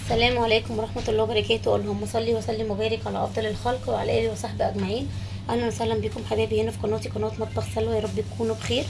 السلام عليكم ورحمة الله وبركاته. اللهم صل وسلم وبارك على أفضل الخلق وعلى آله وصحبه أجمعين. أهلا وسهلا بكم حبايبي هنا في قناتي، قناة مطبخ سلوى. يا رب تكونوا بخير.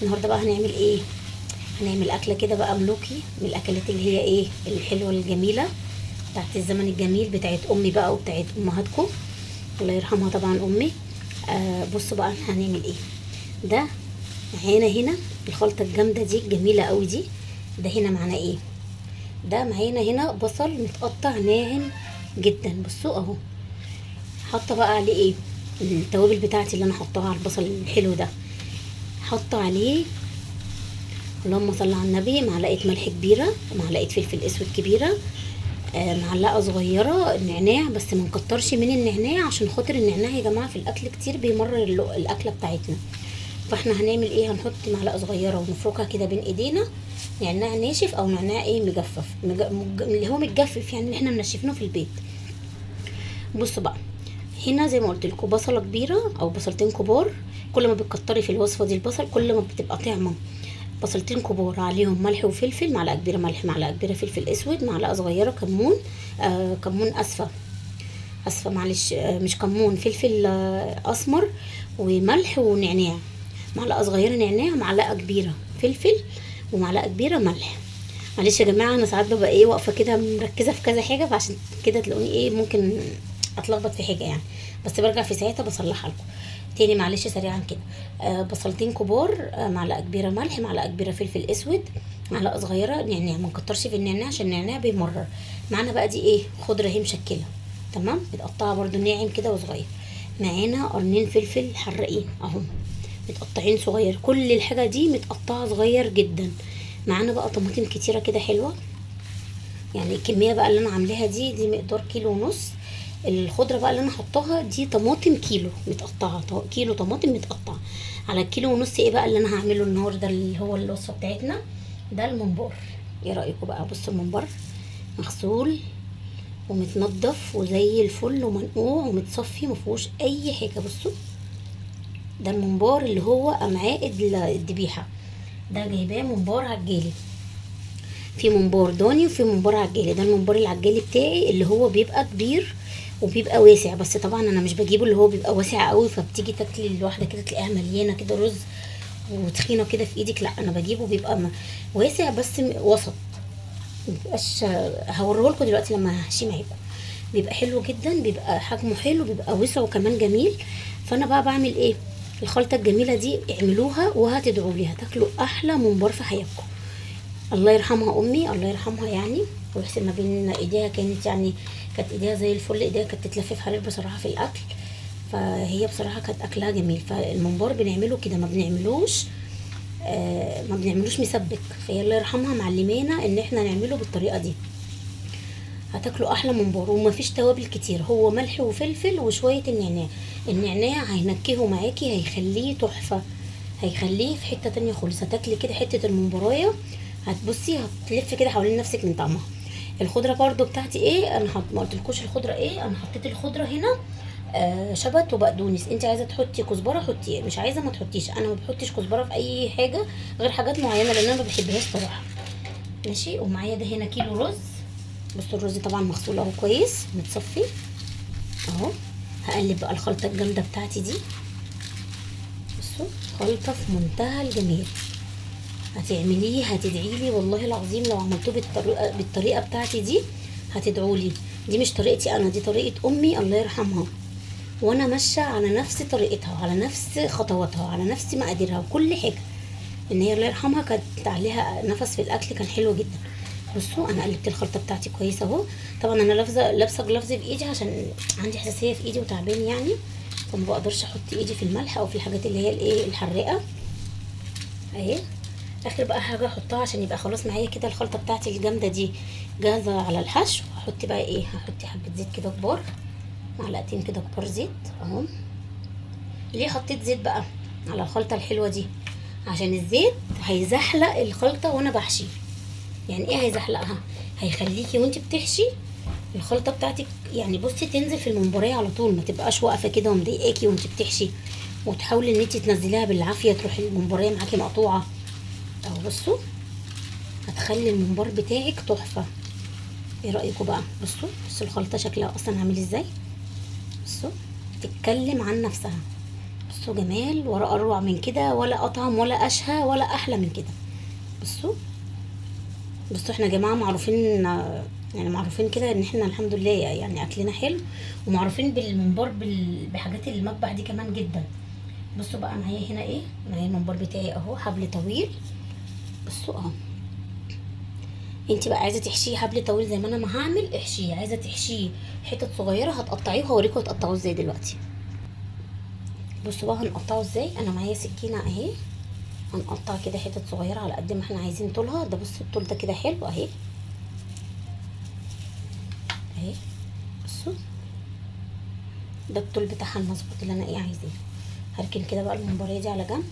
النهارده بقى هنعمل ايه؟ هنعمل أكلة كده بقى ملوكي، من الأكلات اللي هي ايه الحلوة الجميلة بتاعت الزمن الجميل، بتاعت أمي بقى وبتاعت أمهاتكم الله يرحمها طبعا أمي. بصوا بقى احنا هنعمل ايه. ده معانا هنا الخلطة الجامدة دي الجميلة قوي دي. ده هنا معانا ايه؟ ده معانا هنا بصل متقطع ناعم جدا. بصوا اهو، حاطه بقى عليه ايه التوابل بتاعتي اللي انا حطاها على البصل الحلو ده. حاطه عليه اللهم صل على النبي معلقه ملح كبيرة، معلقه فلفل اسود كبيرة، معلقه صغيرة نعناع، بس ما نكترش من النعناع عشان خاطر النعناع يا جماعة في الاكل كتير بيمرر الاكلة بتاعتنا. فاحنا هنعمل ايه؟ هنحط معلقه صغيرة ونفركها كده بين ايدينا، نعناع ناشف او نعناع ايه مجفف، اللي هو متجفف يعني اللي احنا منشفينه في البيت. بصوا بقى هنا زي ما قلت لكم بصله كبيرة او بصلتين كبار. كل ما بتكتري في الوصفة دي البصل كل ما بتبقى طعمه. بصلتين كبار عليهم ملح وفلفل، معلقه كبيرة ملح، معلقه كبيرة فلفل اسود، معلقه صغيرة كمون، كمون اسفه اسفه معلش، مش كمون، فلفل اسمر، وملح ونعناع، معلقه صغيرة نعناع، معلقه كبيرة فلفل، ومعلقة كبيرة ملح. معلش يا جماعة انا ساعات ببقى ايه واقفة كده مركزه في كذا حاجة، فعشان كده تلاقوني ايه ممكن اتلخبط في حاجة يعني، بس برجع في ساعتها بصلحها لكم تاني. معلش سريعا كده. بصلتين كبار، معلقه كبيرة ملح، معلقه كبيرة فلفل اسود، معلقه صغيرة نعناع، ما نكترش في النعناع عشان النعناع بيمرر. معانا بقى دي ايه خضرة اهي مشكلة، تمام، متقطعه برده ناعم كده وصغير. معانا قرنين فلفل حراقين اهم متقطعين صغير، كل الحاجة دي متقطعه صغير جدا. معانا بقى طماطم كتيرة كده حلوة، يعني الكمية بقى اللي انا عاملاها دي مقدار كيلو ونص. الخضرة بقى اللي انا حطاها دي طماطم كيلو متقطعه، كيلو طماطم متقطعه على كيلو ونص. ايه بقى اللي انا هعمله النهارده اللي هو الوصفة بتاعتنا ده؟ الممبار. ايه رايكم بقى؟ بصوا الممبار مغسول ومتنضف وزي الفل ومنقوع ومتصفي مفيهوش اي حاجة. بصوا ده الممبار اللي هو امعاء الذبيحة، ده جايباه ممبار عجالي. في ممبار ضاني وفي ممبار عجالي. ده الممبار العجالي بتاعي اللي هو بيبقى كبير وبيبقى واسع، بس طبعا انا مش بجيبه اللي هو بيبقى واسع قوي فبتيجي تاكلي الواحدة كده تلاقيها مليانة كده رز وتخينه كده في ايدك. لا انا بجيبه بيبقى واسع بس وسط، مبيبقاش. هوريهولكوا دلوقتي لما هحشيه معاكم. بيبقى حلو جدا، بيبقى حجمه حلو، بيبقى وسعه كمان جميل. فانا بقى بعمل ايه؟ الخلطة الجميلة دي اعملوها وهتدعوا لي، هتاكلوا احلى ممبار في حياتكم. الله يرحمها امي، الله يرحمها يعني، ويحسن ما بين ايديها، كانت يعني كانت ايديها زي الفل، ايديها كانت تتلف في حرير بصراحة في الاكل، فهي بصراحة كانت اكلها جميل. فالممبار بنعمله كده، ما بنعملوش مسبك، فهي الله يرحمها معلمانا ان احنا نعمله بالطريقة دي. هتاكلوا احلى ممبار ومفيش توابل كتير، هو ملح وفلفل وشوية النعناع. النعناع هينكهه معاكي، هيخليه تحفة، هيخليه في حتة تانية خالص. هتاكلي كده حتة الممبرايه هتبصي هتلف كده حوالين نفسك من طعمها. الخضرة برضو بتاعتي ايه؟ انا ما قلتلكوش الخضرة ايه. انا حطيت الخضرة هنا شبت وبقدونس. انت عايزه تحطي كزبره حطي، مش عايزه ما تحطيش. انا ما بحطش كزبره في اي حاجة غير حاجات معينة لان انا ما بحبهاش صراحة. ماشي. ومعايا ده هنا كيلو رز. بصوا الرز طبعا مغسول اهو كويس متصفي اهو. هقلب بقى الخلطة الجامدة بتاعتي دي. بصوا خلطه في منتهى الجمال، هتعمليه هتدعيلي والله العظيم. لو عملتوه بالطريقة بتاعتي دي هتدعولي. دي مش طريقتي انا، دي طريقه امي الله يرحمها، وانا ماشية على نفس طريقتها وعلى نفس خطواتها وعلى نفس مقاديرها وكل حاجة. ان هي الله يرحمها كانت عليها نفس في الاكل كان حلو جدا. بصوا انا قلبت الخلطة بتاعتي كويس اهو. طبعا انا لابسه جلافز في ايدي عشان عندي حساسية في ايدي وتعبان يعني، فما بقدرش احط ايدي في الملح او في الحاجات اللي هي الايه الحراقه اهي. اخر بقى حاجة احطها عشان يبقى خلاص معايا كده الخلطة بتاعتي الجامدة دي جاهزة على الحشو. هحط بقى ايه؟ هحط حبه زيت كده كبار، معلقتين كده كبار زيت اهو. ليه حطيت زيت بقى على الخلطة الحلوة دي؟ عشان الزيت هيزحلق الخلطة وانا بحشي. يعني ايه هيزحلقها؟ هيخليكي وانت بتحشي الخلطة بتاعتك يعني بصي تنزل في الممباريه على طول، ما تبقاش واقفة كده ومضايقاكي وانت بتحشي وتحاولي ان انت تنزليها بالعافية تروح الممباريه معاكي مقطوعة. اهو بصوا هتخلي الممبار بتاعك تحفة. ايه رايكم بقى؟ بصوا بصوا الخلطة شكلها اصلا عامل ازاي. بصوا تتكلم عن نفسها. بصوا جمال ولا اروع من كده، ولا اطعم ولا اشهى ولا احلى من كده. بصوا بصوا احنا يا جماعة معروفين، يعني معروفين كده ان احنا الحمد لله يعني اكلنا حلو، ومعروفين بالممبار بحاجات المطبخ دي كمان جدا. بصوا بقى معايا هنا ايه، معايا الممبار بتاعي اهو، حبل طويل. بصوا اهو، انت بقى عايزه تحشيه حبل طويل زي ما انا ما هعمل احشيه، عايزه تحشيه حتت صغيرة هتقطعيه، وهوريكم هتقطعوه ازاي دلوقتي. بصوا بقى هنقطعه ازاي. انا معايا سكينة اهي، هنقطع كده حتت صغيرة على قد ما احنا عايزين طولها. ده بصوا الطول ده كده حلو اهي اهي. بصوا ده الطول بتاعها المظبوط اللي انا ايه عايزاه. هركن كده بقى الممباريه دي على جنب.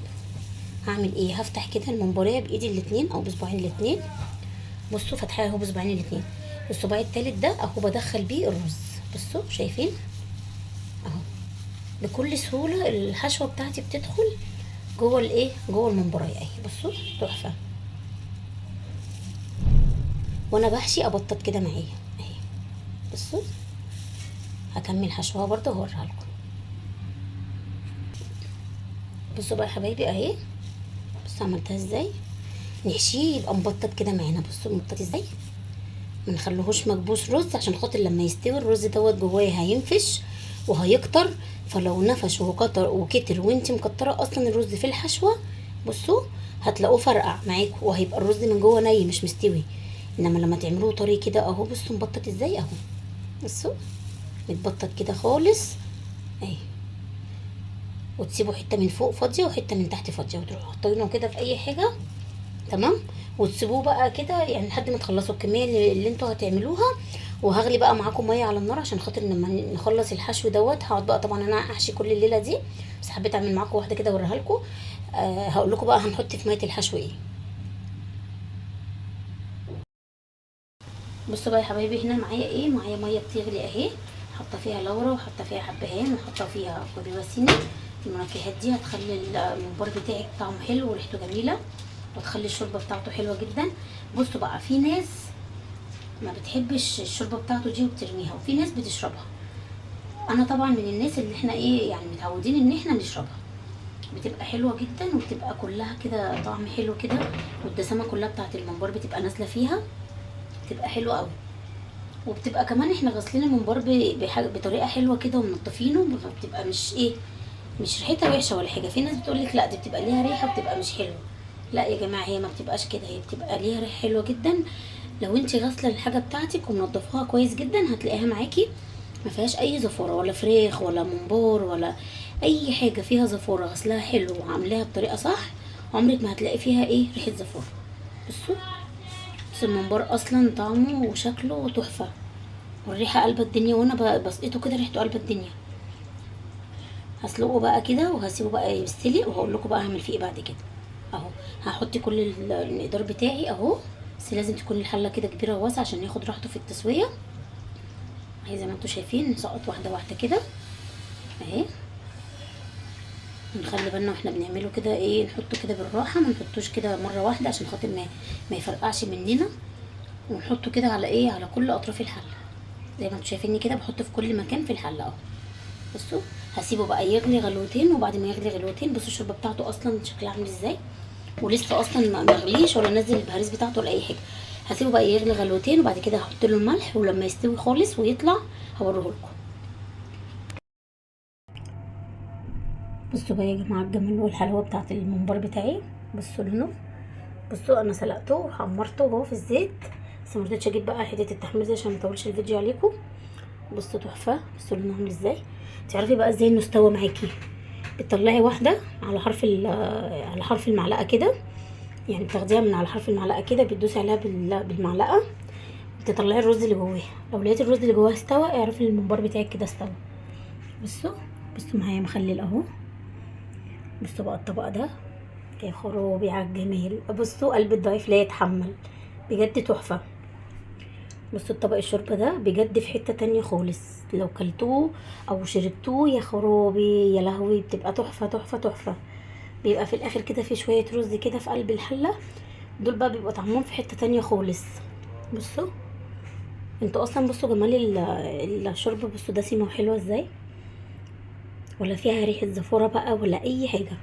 هعمل ايه؟ هفتح كده الممباريه بايدي الاتنين او بصباعين الاتنين. بصوا فاتحاها اهو بصباعين الاتنين. الصباع التالت ده اهو بدخل بيه الرز. بصوا شايفين اهو، بكل سهولة الحشوه بتاعتي بتدخل جوه الايه، جوه الممبرايه اهي. بصوا تحفة. وانا بحشي ابطط كده معايا اهي. بصوا هكمل حشوها برده وهوريها لكم. بصوا بقى يا حبايبي اهي، بصوا عملتها ازاي. نحشيه يبقى مبطط كده معانا. بصوا مبطط ازاي، ما نخليهوش مكبوس رز عشان خاطر لما يستوي الرز دوت جواه هينفش وهيكتر. فلو نفش وكتر وكتر وانتي مكتره اصلا الرز في الحشوه، بصوا هتلاقوه فرقع معاكم، وهيبقى الرز من جوه ني مش مستوي. انما لما تعملوه طري كده اهو، بصوا مبطط ازاي اهو. بصوا متبطط كده خالص اهي، وتسيبوا حتة من فوق فاضية وحتة من تحت فاضية، وتروحوا حاطينه كده في اي حاجة تمام. وتسيبوه بقى كده يعني لحد ما تخلصوا الكمية اللي انتوا هتعملوها. وهغلي بقى معاكم مية على النار عشان خاطر لما نخلص الحشو دوت. هقعد بقى طبعا انا احشي كل الليلة دي، بس حبيت اعمل معاكم واحدة كده اوريها لكم. هقول لكم بقى هنحط في مية الحشو ايه. بصوا بقى يا حبايبي، هنا معايا ايه، معايا مية بتغلي اهي، حاطه فيها لورا وحاطه فيها حبهان وحاطه فيها كوبي وسيني. المنكهات دي هتخلي الممبار بتاعك طعمه حلو وريحته جميلة، وتخلي الشوربة بتاعته حلوة جدا. بصوا بقى، في ناس ما بتحبش الشوربة بتاعته دي وبترميها، وفي ناس بتشربها. انا طبعا من الناس اللي احنا ايه يعني متعودين ان احنا نشربها، بتبقى حلوة جدا وبتبقى كلها كده طعم حلو كده، والدسامه كلها بتاعت الممبار بتبقى نازله فيها، بتبقى حلوة قوي. وبتبقى كمان احنا غاسلين الممبار بطريقة حلوة كده ومنضفينه، فبتبقى مش ايه، مش ريحتها وحشة ولا حاجة. في ناس بتقولك لا دي بتبقى ليها ريحه وبتبقى مش حلوة. لا يا جماعة، هي ما بتبقاش كده، هي بتبقى ليها ريحه حلوة جدا. لو انت غاسله الحاجة بتاعتك ومنضفاها كويس جدا هتلاقيها معاكي ما فيهاش اي زفاره، ولا فراخ ولا ممبار ولا اي حاجة فيها زفاره. غسلها حلو وعاملاها بطريقة صح، عمرك ما هتلاقي فيها ايه ريحه زفاره. بصوا بس الممبار اصلا طعمه وشكله تحفة، والريحه قلبه الدنيا، وانا بسقطه كده ريحته قلبه الدنيا. هسلقه بقى كده وهسيبه بقى يستلق، وهقول لكم بقى هعمل فيه ايه بعد كده. اهو هحط كل المقدار بتاعي اهو، بس لازم تكون الحلة كده كبيرة وواسعه عشان ياخد راحته في التسوية. اهي زي ما انتم شايفين نسقط واحدة واحدة كده اهي. نخلي بالنا واحنا بنعمله كده ايه، نحطه كده بالراحة، ما نحطوش كده مرة واحدة عشان خاطر ما يفرقعش مننا. ونحطه كده على ايه، على كل اطراف الحلة زي ما انتم شايفيني كده، بحطه في كل مكان في الحلة اهو. بصوا هسيبه بقى يغلي غلوتين، وبعد ما يغلي غلوتين بصوا الشوربة بتاعته اصلا شكلها عامل ازاي، ولسه اصلا ما مغليش ولا نزل البهاريز بتاعته ولا اي حاجة. هسيبه بقى يغلي غلوتين، وبعد كده هحط له الملح، ولما يستوي خالص ويطلع هوريه لكم. بصوا بقى يا جماعة الجمال والحلاوه بتاعت الممبار بتاعي. بصوا لونه، بصوا انا سلقته وحمرته وهو في الزيت، بس ما رضيتش اجيب بقى حتة التحمير دي عشان ما اطولش الفيديو عليكم. بصوا تحفة، بصوا لونه عامل ازاي. تعرفي بقى ازاي انه استوى معاكي؟ بتطلعي واحدة على حرف على حرف المعلقة كده، يعني بتاخديها من على حرف المعلقة كده، بتدوسي عليها بالمعلقه، بتطلعي الرز اللي جواها. لو لقيتي الرز اللي جواها استوى اعرفي ان الممبار بتاعك كده استوى. بصوا بصوا معايا مخلل اهو. بصوا بقى الطبق ده يا خرابي على الجمال. بصوا قلب الضعيف لا يتحمل، بجد تحفة. بصوا الطبق الشوربة ده بجد في حتة تانية خالص، لو كلتوه او شربتوه يا خرابي يا لهوي بتبقى تحفة تحفة تحفة. بيبقى في الاخر كده في شوية رز كده في قلب الحلة، دول بقى بيبقى طعمهم في حتة تانية خالص. بصوا انتوا اصلا بصوا جمال الشوربة، بصوا دسمة وحلوه ازاي، ولا فيها ريحه زفوره بقى ولا اي حاجة.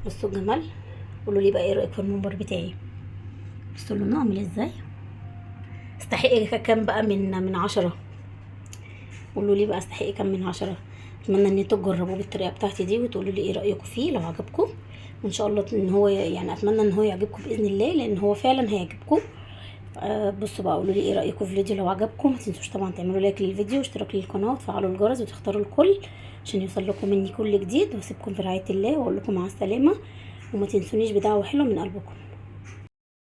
بصوا الجمال. قولوا لي بقى ايه رايكم في الممبار بتاعي؟ بصوا لونه عامل ازاي، استحق كام بقى من 10؟ قولوا لي بقى استحق كام من 10. اتمنى ان انتوا تجربوه بالطريقة بتاعتي دي وتقولوا لي ايه رايكم فيه لو عجبكم، وان شاء الله ان هو يعني اتمنى ان هو يعجبكم باذن الله، لان هو فعلا هيعجبكم. بصوا بقى قولوا لي ايه رايكم في الفيديو لو عجبكم. ما تنسوش طبعا تعملوا لايك للفيديو واشتراك للقناة وتفعلوا الجرس وتختاروا الكل عشان يوصل لكم مني كل جديد. واسيبكم في رعاية الله واقول لكم مع السلامة، وما تنسونيش بدعوة حلوة من قلبكم.